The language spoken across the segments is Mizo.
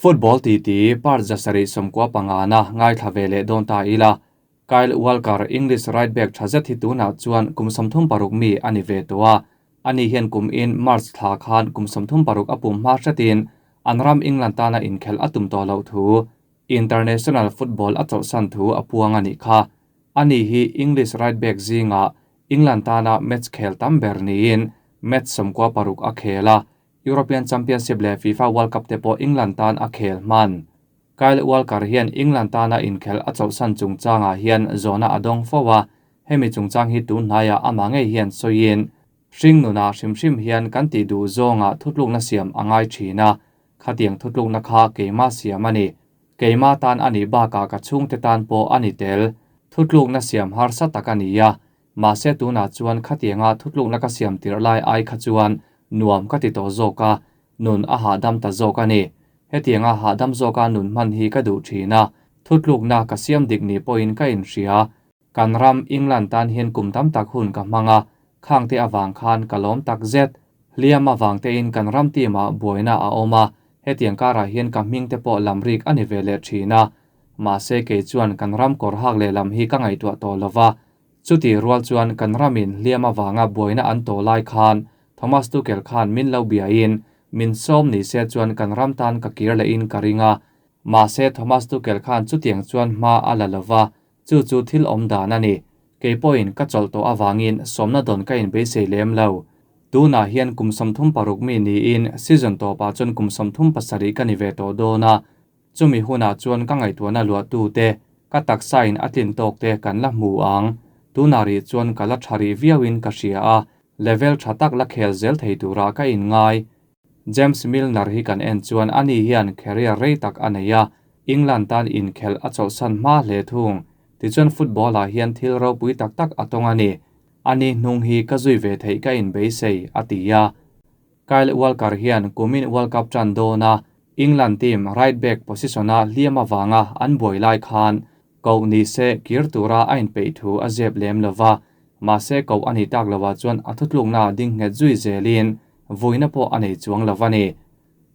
Football titi part 795 na ngaithla ve leh dawn ta ila. Kyle Walker, English right back tha zet hi tunah chuan kum 36 mi a ni ve tawh a. Ani hian kum in March thla khan kum 36 a pum hma hretin an ram England tana inkhelh a tum tawh loh thu international football a chawlhsan thu a puang a nih kha. Ani hi English right back zinga England tana match khel tam ber niin match 96 a khel a. European Championship leh FIFA World Cup te pawh England tan a khel hman. Kyle Walker hian England tana inkhelh a chawlhsan chungchangah hian zawhna a dawng fo a, hemi chungchang hi tun hnaiah amah ngei hian sawiin hring nunah hrim hrim hian kan tih duh zawngah thutlukna siam a ngai thin a, khatiang thutlukna kha keimah siam a ni. Keimah tan a nih bakah ka chhungte tan pawh a ni tel. Thutlukna siam harsa tak a ni a, mahse tunah chuan khatianga thutlukna ka siam tirh lai ai kha chuan nuam ka ti tawh zawk a, nun a hahdam ta zawk a ni. Hetianga hahdam zawka nun hman hi ka duh thin a, thutlukna ka siam dik ni pawhin ka inhria. Kan ram England tan hian kum tam tak hun ka hmang a, khangte avang khan ka lawm tak zet. Hliam avang tein kan ram team ah buaina a awm a, hetiang karah hian ka hming te pawh lamrik a ni ve leh thin a. Mahse kei chuan kan ram kawr hak leh lam hi ka ngaihtuah tawh lova. Chuti rual chuan kan ramin hliam avanga buaina an tawh lai khan Thomas Tuchel khan min lo biain min sawm ni se chuan kan ram tan ka kir lehin ka ring a. Mahse Thomas Tuchel khan chutiang chuan hma a la lova, chu chu thil awm dan a ni. Kei pawhin ka chawlh tawh avangin sawmna dawn ka inbeisei lem lo. Tunah hian kum 36 mi niin season tawpah chuan kum 37 ka ni ve tawh dawn a. Chumi hunah chuan ka ngaihtuahna luahtu te, ka taksa in a tlin tawk te kan la hmu ang. Tunah rih chuan ka la tha rih viauin ka hria a, level tha tak la khel zel thei turah ka inngai. James Milner hi kan en chuan ani hian career rei tak a nei a, England tan inkhelh a chawlhsan hma hle thung. Tichuan football ah hian thil ropui tak tak a tawng a ni. Ani hnung hi ka zui ve theih ka inbeisei, a ti a. Kyle Walker hian kumin World Cup tan dawn a, England team right back position a hliam avanga an buai lai khan koh ni se kir tura a inpeih thu a zep lem lova, mahse koh a ni tak lovah chuan a thutlukna ding nghet zui zelin vuina pawh a nei chuang lova ni.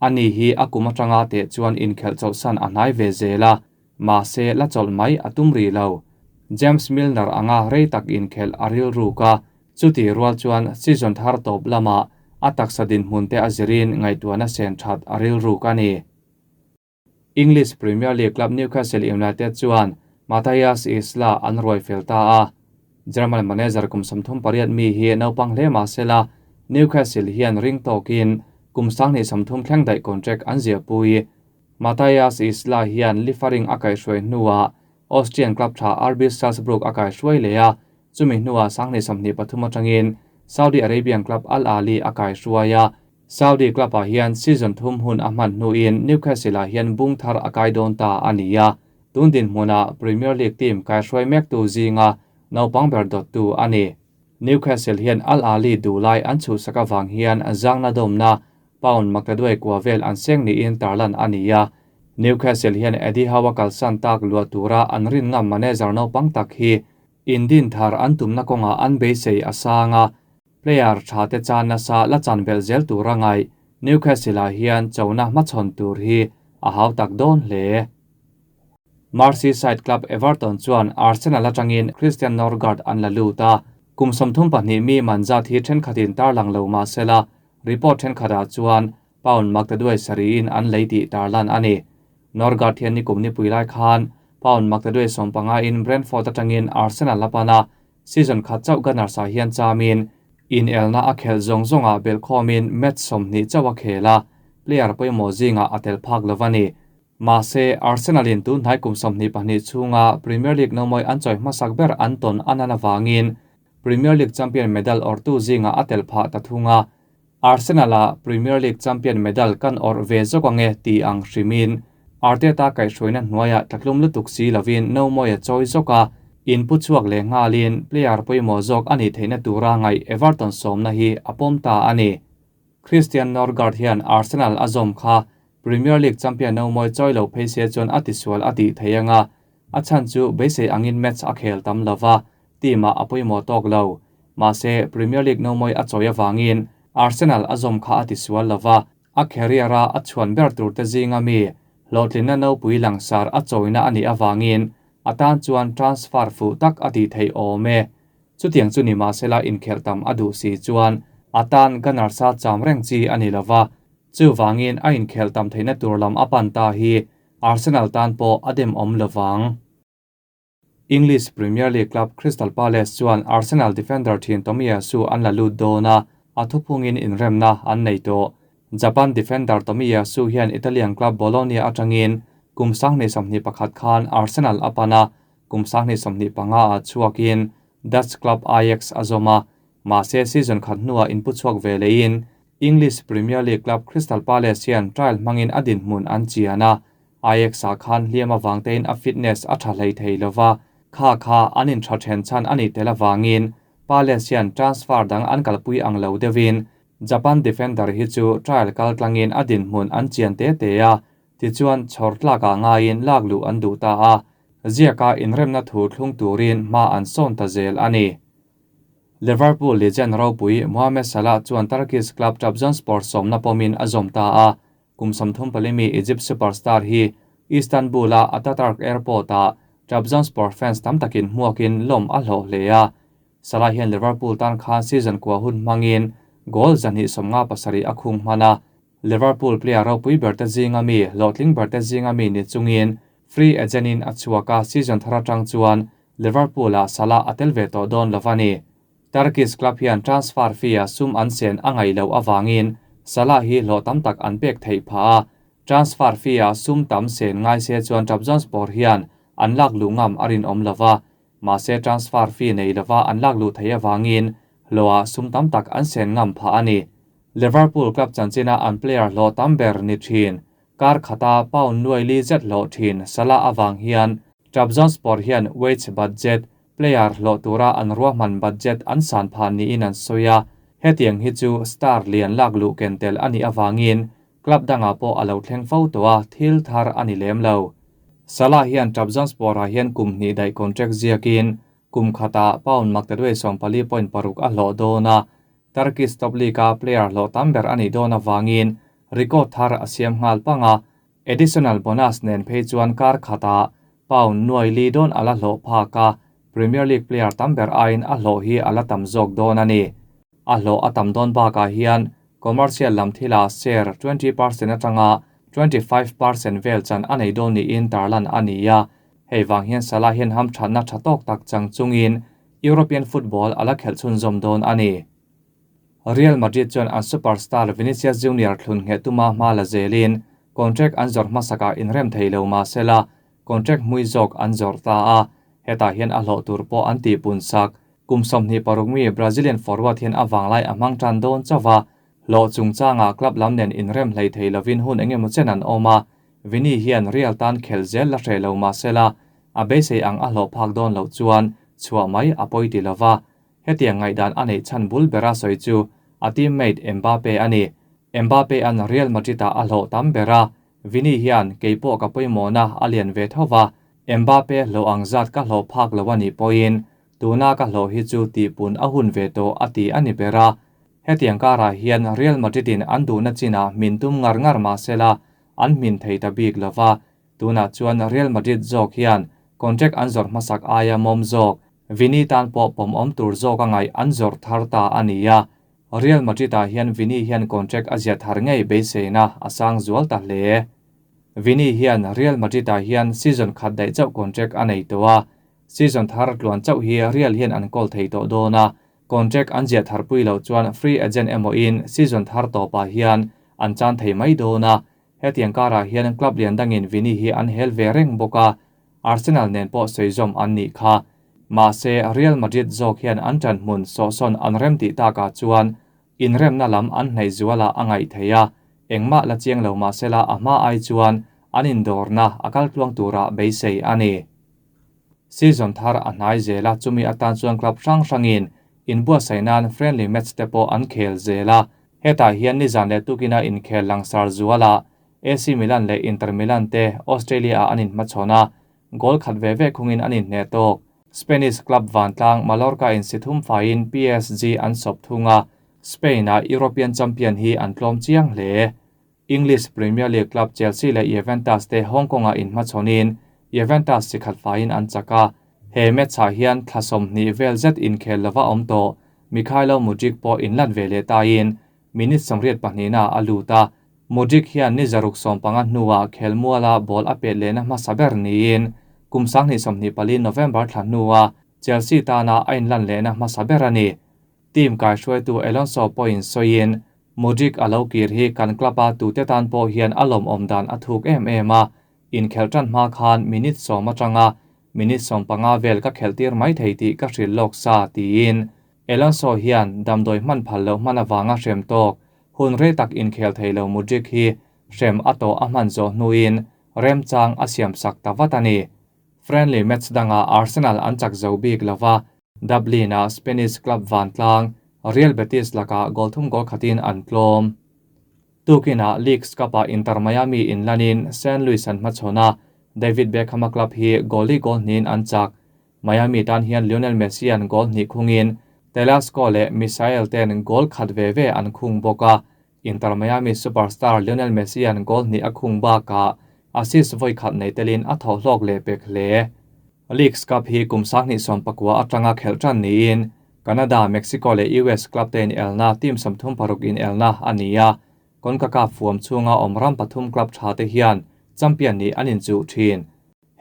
Ani hi a kum atanga teh chuan inkhelh chawlhsan a hnai ve zel a, mahse la chawlh mai a tum rih lo. James Milner anga rei tak inkhelh a rilruk a, chuti rual chuan season thar tawp lamah a taksa dinhmun te a zirin ngaihtuahna sen that a rilruk a ni. English Premier League club Newcastle United chuan Matthias Isla an ruai fel ta a. German manager kum 38 mi hi naupang hle mahsela Newcastle hian ring tawkin kum 23 thleng daih contract an ziahpui. Matthias Isla hian Liefering a kaihhruai hnuah Austrian club tha RB Salzburg a kaihhruai leh a, chumi hnuah 2023 atangin Saudi Arabian club Al Ahly a kaihhruai a. Saudi club ah hian season thum hun a hman hnuin Newcastle ah hian bung thar a kai dawn ta a ni a. Tun dinhmunah Premier League team kaihhruai mek tu zinga naupang ber dawt tu a ni. Newcastle hian Al Ahly duhlai an chhuhsak avang hian zangna dawmna pound maktaduai kua vel an seng niin tarlan a ni a. Newcastle hian Eddie Howe a kalsan tak luah tura an rin ngam manager naupang tak hi indin thar an tumna kawngah an beisei a sang a. Player tha te chan nasa la chan belh zel tura ngai Newcastle ah hian chona hmachhawn tur hi a hau tak dawn hle. Merseyside club Everton chuan Arsenal atangin Christian Norgaard an la lut a, kum 32 mi manzat hi thenkhatin tarlang lo mahsela report thenkhatah chuan pound maktaduai sariin an lei tih tarlan a ni. Norgaard hian ni kum ni pui lai khan pound maktaduai 15 in Brentford atangin Arsenal la pan a, season khat chauh Gunners ah hian chamin in elna a khelh zawng zawngah belhkhawmin match 20 chauh a khel a, player pawimawh zinga a tel phak lova ni. Mahse Arsenal in tun hnai kum 22 chhunga Premier League nomoi an chawi hmasak ber an ton anan awangin Premier League champion medal ortu zinga a tel phah ta thunga. Arsenal a Premier League champion medal kan or ve zawk ange ti ang hrimin Arteta kaihhruaina hnuaia tlatlum lutuk si lovin nomoi a chawi zawk a, in pu chhuak leh nghalin player pawimawh zawk ani theihna tura ngai Everton sawmna hi a pawm ta a ni. Christian Norgaard hian Arsenal a zawm kha Premier League champion nomoi chawi lo phei se chuan a tisual a tih thei anga, a chhan chu beisei angin match a khel tam lova, team ah a pawimawh tawk lo. Mahse Premier League nomoi a chawi awangin Arsenal a zawm kha a tisual lova, a career a a chhuan ber tur te zinga mi Hlawhtlinna nopui langsar a chawina a nih avangin a tan chuan transfer fuh tak a tih theih awm e. Chutiang chu ni mahsela inkhelh tam a duh si chuan a tan Gunners a cham reng chi a ni lova, chuvangin a inkhelh tam theihna tur lam a pan ta hi Arsenal tan pawh a demawm lovang. English Premier League club Crystal Palace chuan Arsenal defender thin Tomiyasu an la lut dawn a, a thuphungin inremna an nei tawh. Japan defender Tomiyasu hian Italian club Bologna atangin kum 2021 khan Arsenal a pan a, kum 2025 ah chhuakin Dutch club Ajax a zawm a, mahse season khat hnuah inpu chhuak ve lehin English Premier League club Crystal Palace hian trial hmangin a dinhmun an chian a, Ajax ah khan hliam avang tein a fitness a tha hlei thei lova, kha kha an intha then chhan a nih tel avangin Palace hian transfer dang an kalpui ang lo deuhin Japan defender hi chu trial kal tlangin a dinhmun an chian te te a, tichuan chhawr tlakah ngaiin lak luh an duh ta a, ziaka inremna thu thlung turin hma an sawn ta zel a ni. Liverpool legend ropui Mohamed Salah chuan Turkish club Trabzonspor sawmna pawmin a zawm ta a, Kum 34 mi Egypt superstar hi Istanbul-a Ataturk Airport-ah Trabzonspor fans tam takin hmuakin lawm a hlawh hle a. Salah hian Liverpool tan khan season kua hun hmangin goal 257 a khung hman a. Liverpool player ropui berte zinga mi, hlawhtling berte zinga mi ni chungin free agent-in a chhuak a, season thar atang chuan Liverpool-ah Salah a tel ve tawh dawn lo a ni. Turkish club hian transfer fee-a sum an sen a ngaih loh avangin Salah hi hlawh tam tak an pek theih phah a, transfer fee-a sum tam sen ngai se chuan Trabzonspor hian an lak luh ngam a rinawm lo va, mahse transfer fee nei lova an lak luh theih avangin hlawhah sum tam tak an sen ngam phah a ni. Liverpool club chanchina an player hlawh tam ber ni thin, kar khata pound nuai li zet hlawh thin Salah avang hian Trabzonspor hian wage budget Player hlawh tura an ruahman budget an san phah niin an sawi a, hetiang hi chu star lian lak luh ken tel a nih avangin club dangah pawh a lo thleng fo tawh a, thil thar a ni lem lo. Salah hian Trabzonspor-ah hian kum hnih daih contract ziakin kum khatah pound maktaduai 14.6 a hlawh dawn a, Turkish Top League-a player hlawh tam ber a nih dawn avangin record thar a siam nghal pang a, Additional bonus nen phei chuan kar khatah pound nuai li dawn a la hlawh phak a, Premier League player tam ber aiin a hlawh hi a la tam zawk dawn a ni. A hlawh a tam dawn bakah hian commercial lam thilah share 20% atanga 25% vel chan a nei dawn niin tarlan a ni a, hei vang hian Salah hian hamthatna tha tawk tak chang chungin European football a la khelh chhunzawm dawn a ni. Real Madrid chuan an superstar Vinicius Junior thlun ngheh tuma hma la zelin contract an zawrh hmasakah inrem thei lo mah sela contract hmui zawk an zawrh ta a, hetah hian a hlawh tur pawh an tihpun sak. Kum 26 mi Brazilian forward hian a vanglai a hmang tan dawn chauh a, hlawh chungchangah club lam nen inrem hlei thei lovin hun eng emaw chen an awm a, Vini hian Real tan khel zel la hreh lo mah sela a beisei ang a hlawh phak dawn loh chuan chhuah mai a pawi ti lova. Hetiang ngaihdan a neih chhan bul bera sawi chu a teammate Mbappe a ni. Mbappe-a'n Real Madrid-ah a hlawh tam ber a, Vini hian kei pawh ka pawimawhna a lian ve tho va, Mbappe hlawh ang zat ka hlawh phak lo a nih pawhin tuna ka hlawh hi chu tihpun a hun ve tawh a ti a ni ber a. Hetiang karah hian Real Madrid-in an duhna chinah hmin tum ngar ngar mah sela an hmin thei ta bik lo va, Tunah chuan Real Madrid zawk hian contract an zawrh hmasak aia mawm zawk, Vini tan pawh pawmawm tur zawk a ngaih an zawrh thar ta a ni a. Real Madrid-ah hian Vini hian contract a ziah thar ngei beiseina a sang zual ta hle. Vini hian Real Madrid-ah hian season khat daih chauh contract a nei tawh a, season thar tluan chauh hi Real hian an kawl thei tawh dawn a, contract an ziah thar pui loh chuan free agent emaw in season thar tawpah hian an chan thei mai dawn a, Hetiang karah hian club lian dangin Vini hi an hel ve reng bawk a, Arsenal nen pawh sawi zawm an nih kha. Mahse, Real Madrid zawk hian an ṭan hmun sawhsawn an rem tih takah chuan inremna lam an hnaih zualah a ngaih theih a, engmah la chiang lo mahsela a hma ai chuan an indawrna a kal tluang tura beisei a ni. Season thar a hnai zel a, chumi atan chuan club hrang hrangin inbuatsaih nan friendly match te pawh an khel zel a, Hetah hian nizan leh tukina inkhel langsar zualah AC Milan leh Inter Milan te Australia-ah an inhmachhawn a, goal khat ve ve khungin an inhneh tawk. Spanish club vantlang Mallorca in si thum faiin PSG an sawp thung a, Spain-a European champion hi an tlawm chiang hle. English Premier League club Chelsea leh Juventus te Hong Kong-ah inhmachhawnin Juventus chi khat faiin an chak a, he match-ah hian thla 20 vel zet inkhel lova awm tawh Mykhailo Mudryk pawh inlan ve leh tain minute 82 a lut a, Mudryk hian ni 615 hnuah khelmuala ball a pet lehna hmasa ber niin kum 2024 November thla hnua Chelsea tana a inlan lehna hmasa ber a ni. Team kaihruaitu Alonso pawhin sawiin Mudryk a lo kir hi kan club-a tute tan pawh hian a lawmawm dan a thuk em em a, inkhelh tan hma khan minute 10 atanga minute 15 vel ka khelh tir mai thei tih ka hrilh lawk sa tiin Alonso hian damdawi hman phal loh hman awanga hrem tawk hun rei tak inkhel thei lo Mudryk hi hrem a tawh a hman zawh hnuin remchang a siam sak ta vat a ni. Friendly match danga Arsenal an chak zo bik lova Dublin-a Spanish club vantlang Real Betis laka goal thum goal khatin an tlawm. Tukina Leagues Cup-a Inter Miami inlanin St. Louis an hmachhawna David Beckham-a club hi goal li goal hnihin an chak. Miami tan hian Lionel Messi an goal hnih khungin Telasco leh Misael ten goal khat ve ve an khung bawk a. Inter Miami superstar Lionel Messi an goal hnih a khung bakah assist vawi khat nei telin a thaw hlawk leh pek hle. Leagues Cup hi kum 2019 atanga khelh tan niin Canada, Mexico leh US club te in elna team 36 in elna ani a. CONCACAF fuam chunga awm ram pathum club tha te hian champion ni an inchuh thin.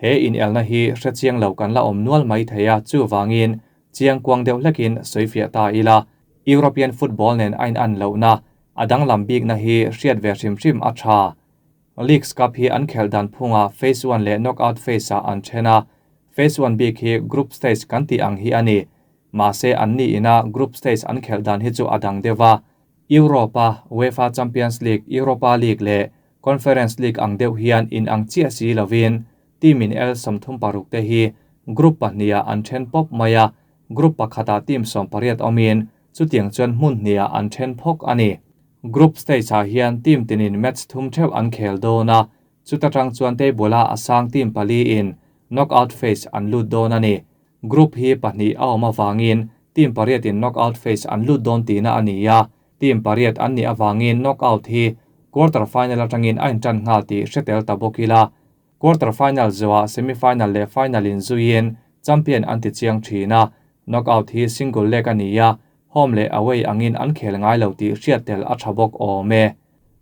He in elna hi hrechiang lo kan la awm nual mai theia chu wangin chiang kuang deuh hlekin soifia ta ila. European football nen ain an lo na adang lam bik na hi hriat ve hrim hrim a tha. Leagues Cup hi an khel dan phunga phase 1 leh knockout phase a an thena. Phase 1 bik hi group stage kan ti ang hi ani. Ma se an ni ina group stage an khel dan hi chu adang dewa. Europa, UEFA Champions League, Europa League le Conference League ang deuh hian in ang chia si lovin team in el 36 te hi group pahnia an then pop maya group pakhata team 18 omin chutiang chuan hmun hnia an then phok ani. Group stage ah hian team tinin match thum theuh an khel dona chuta tang chuan table a asang team pali in knockout phase an lut dawn ani. Group hi pahnih a awm awangin team pariat in knockout phase an lut dawn tina ani a. Team pariat an ni awangin knockout hi quarter final atangin a intan nghal ti hretel ta bawkila. Quarter final zoa semi final leh final in zuiin champion an ti chiang thina. Knockout hi single leg ani a, home leh away angin an khel ngai lo ti hriat tel a tha bawk awm e.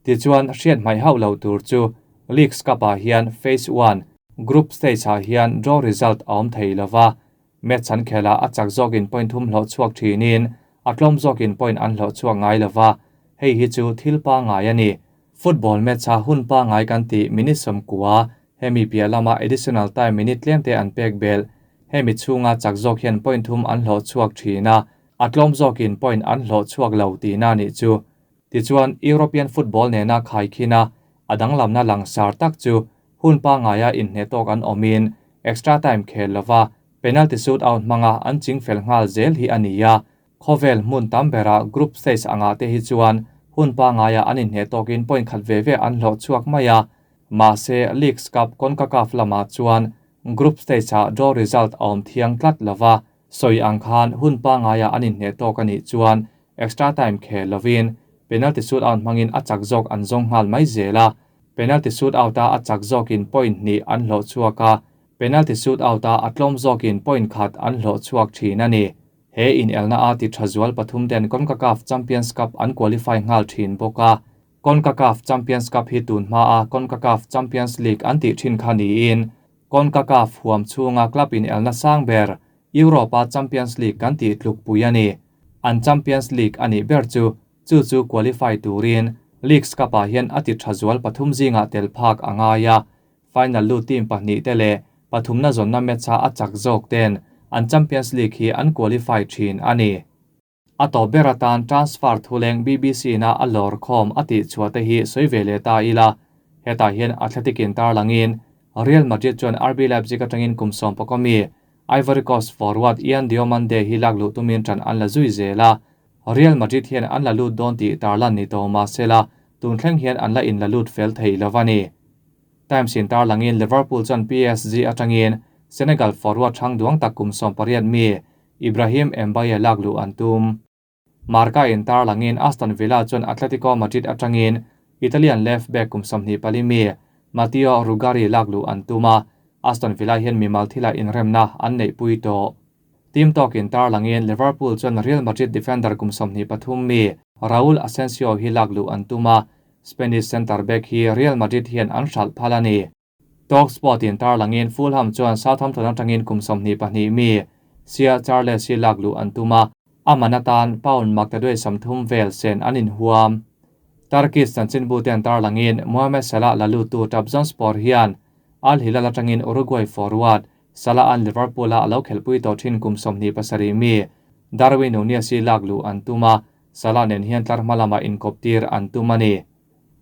Ti chuan hriat hmai hauh lo tur chu Leagues Cup ah hian phase 1 group stage ah hian draw result a awm thei lova. Match an khela a chak zawkin point thum hlo chhuak thinin a tlawm zawkin point an hlo chhuak ngai lova. Hei hi chu thil pa ngai ani. Football match a hun pa ngai kan ti minute 90 hemi pia lama additional time minute tlem te an pek bel. Hemi chunga chak zawk hian point thum an hlo chhuak thina a tlawm zawkin point an hlo chhuak lo ti na ni chu. Ti chuan European football nena khai khina adang lamna langsar tak chu hun pa ngaia in hne tawk an awmin extra time khel lova penalty shoot out manga an ching fel nghal zel hi ania. Khovel hmun tam bera group stage anga te hi chuan hun pa ngaia an in hne tawkin point khat ve ve an hlo chhuak maia. Ma se Leagues Cup CONCACAF lama chuan group stage a draw result awm thiang tlat lova soi ang khan hun pa ngaia an in hne tawk ani chuan extra time khel lovin penalty shoot out mangin a chak zawk an zawng nghal mai zela. Penalty shoot out a chak zawkin point ni an hlo chhuaka penalty shoot out a atlawm zawkin point khat an hlo chhuak thin ani. He in elna a ti thazual pathum ten CONCACAF Champions Cup an qualify nghal thin bawka. CONCACAF Champions Cup hi tun hma a CONCACAF Champions League an ti thin kha niin CONCACAF huam chunga club in elna sang ber Europa Champions League kan ti tluk pui ani. An Champions League ani ber chu chu chu qualify turin Leagues Cup ah hian ati thazual pathum zinga tel phak angaya. Final lu team pahnih te le pathum na zonna match a achak zawk ten an Champions League hi an qualify thin ani. A to beratan transfer thuleng BBC na a lor khom ati chuate hi soivele ta ila. Heta hian Athletic in tar langin Real Madrid chuan RB Leipzig atangin kum 10 mi Ivory Coast forward Ian Diomande hi lak lu tumin tran an la zui zela. Real Madrid hian an la lut don ti tarlan ni to ma sela tun thleng hian an la in la lut fel thei lawani. Times in tar langin Liverpool chuan PSG atangin Senegal forward thang duang tak kum 18 mi Ibrahim Mbaye lak lu an tum. Marca in tar langin Aston Villa chuan Atletico Madrid atangin Italian left back kum 24 mi Matteo Rugari laklu an tuma Aston Villa hian mimal thila inremna an nei pui to. Team Talk in tar langin Liverpool chuan Real Madrid defender kum 23 mi Raul Asensio hi laklu an tuma Spanish center back hi Real Madrid hian an hral phalani. Talk Sport in tar langin Fulham chuan Southampton atangin kum 22 mi Sia Charles hi laklu an tuma amanatan pound maktadoi samthum vel sen anin huam. Turkish chanchin bu ten tar langin Mohamed Salah lalu tu Trabzonspor hian Al Hilal atangin Uruguay forward Salah an Liverpool a alo khelpui to thin kum 27 mi Darwin Nunez hi laklu an tuma Salah nen hian tlar hmalama inkoptir an tumani.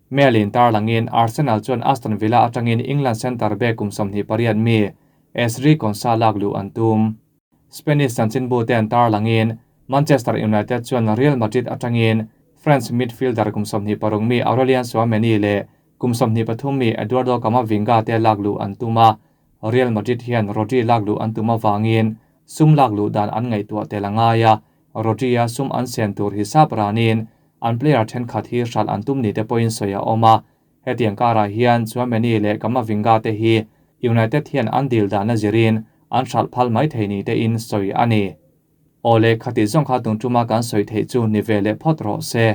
Melin tar langin Arsenal chuan Aston Villa atangin England center back kum 28 mi Esri Konsa laklu an tum. Spanish chanchin bu ten tar langin Manchester United chuan Real Madrid atangin French midfielder kum 26 mi Aurelien Tchouameni le kum 23 mi Eduardo Camavinga te laklu an tuma Real Madrid hian Rodri laklu an tuma wangin sum laklu dan an ngai tua telangaya Rodri a sum an sen tur hisap ranin an player then khat hi hral an tum ni te point soya oma hetiang kara hian Tchouameni le Camavinga te hi United hian an dil dan a zirin an hral phal mai theini te in soi ani. Ole khati zong kha tung chuma kan soi thei chu ni vele phot ro se.